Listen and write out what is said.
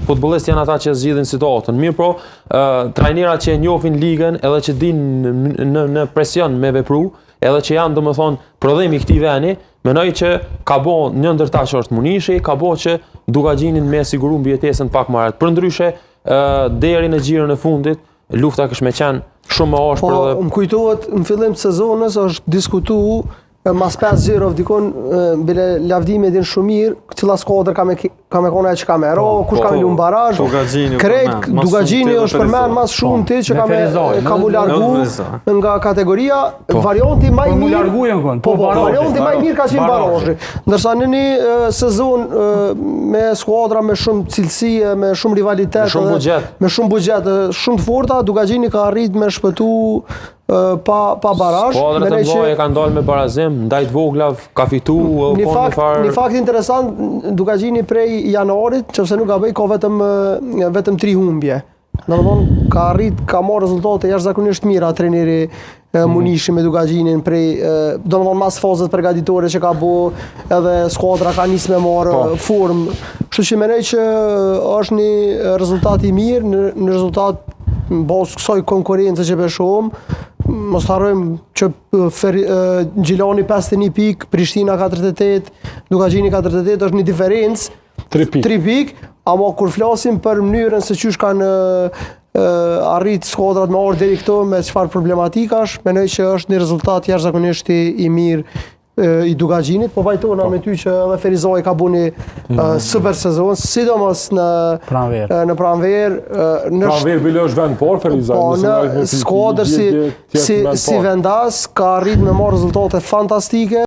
futbollistët janë ata që zgjidhin situatën. Mirë po, ë trajnerat që e njohin ligën edhe që dinë në, në, në presion me vepru, edhe që janë domethënë prodhim i këtij veni, mendoj që ka bo një ndër ta që është Munishi, ka bo që Dukagjinin me siguru mbijetesën pak më herët. Përndryshe, ë deri në xhiron e fundit, lufta kish me qenë shumë më ashpër Po, dhe më kujtohet në fillim të sezonës është diskutu e, mas 5 xhirov dikon e, bile lavdimi e din shumë mirë, cila skuadër ka me ka me kona që ka me ro, kush ka me po. lu në barazh. Dukagjini u Krejt përmend, mas Dukagjini shumti edhe është përmend Ferizaj. mas shumti që me ka me Ferizaj, ka mu edhe largu Ferizaj. nga kategoria, varianti më i Po mu mirë. largu janë kon, Po, po, po, barazhi, varianti më i mirë ka qenë barazhi. barazhi. Ndërsa në një e, sezon e, me skuadra me shumë cilësi, e, me shumë rivalitet, Me shumë edhe buxhet. me shumë buxhet e, shumë të forta, Dukagjini ka arrit me shpëtu e, pa pa barazh. Skuadrat e Mendoj mëdha që e kanë dalë me barazim, ndaj të vogla ka fitu, Një u kon fakt, farë- një fakt interesant, Dukagjini prej janarit, nëse nuk gaboj, ka vetëm e, vetëm 3 humbje. Domethënë ka arrit, ka marrë rezultate jashtëzakonisht mira trajneri e, Munishi me Dukagjinin prej, e, domethënë mas fazës përgatitore që ka bo, edhe skuadra ka nisë me marrë Po. e, formë. Kështu që mendoj që është një rezultat i mirë, një, një rezultat në bazë kësaj konkurrence që po shohim. Mos harrojmë që e, Feri, e, Gjilani 51 pikë, Prishtina 48, Dukagjini 48 është një diferencë 3 pikë. 3 pikë, ama kur flasim për mënyrën se qysh kanë e, arrit skuadrat me ardhë deri këtu me çfarë problematikash, mendoj që është një rezultat jashtëzakonisht i, i mirë e, i Dukagjinit, po pajtona me ty që edhe Ferizaj ka bu një e, super sezon, sidomos në Pranverë. e, në pranverë, e, në Pranverë bile është vend parë Ferizaj, Po, nëse në ndajt me pikë, skuadër i si, bie tjetë si, vend si parë. vendas ka arrit me marrë rezultate fantastike.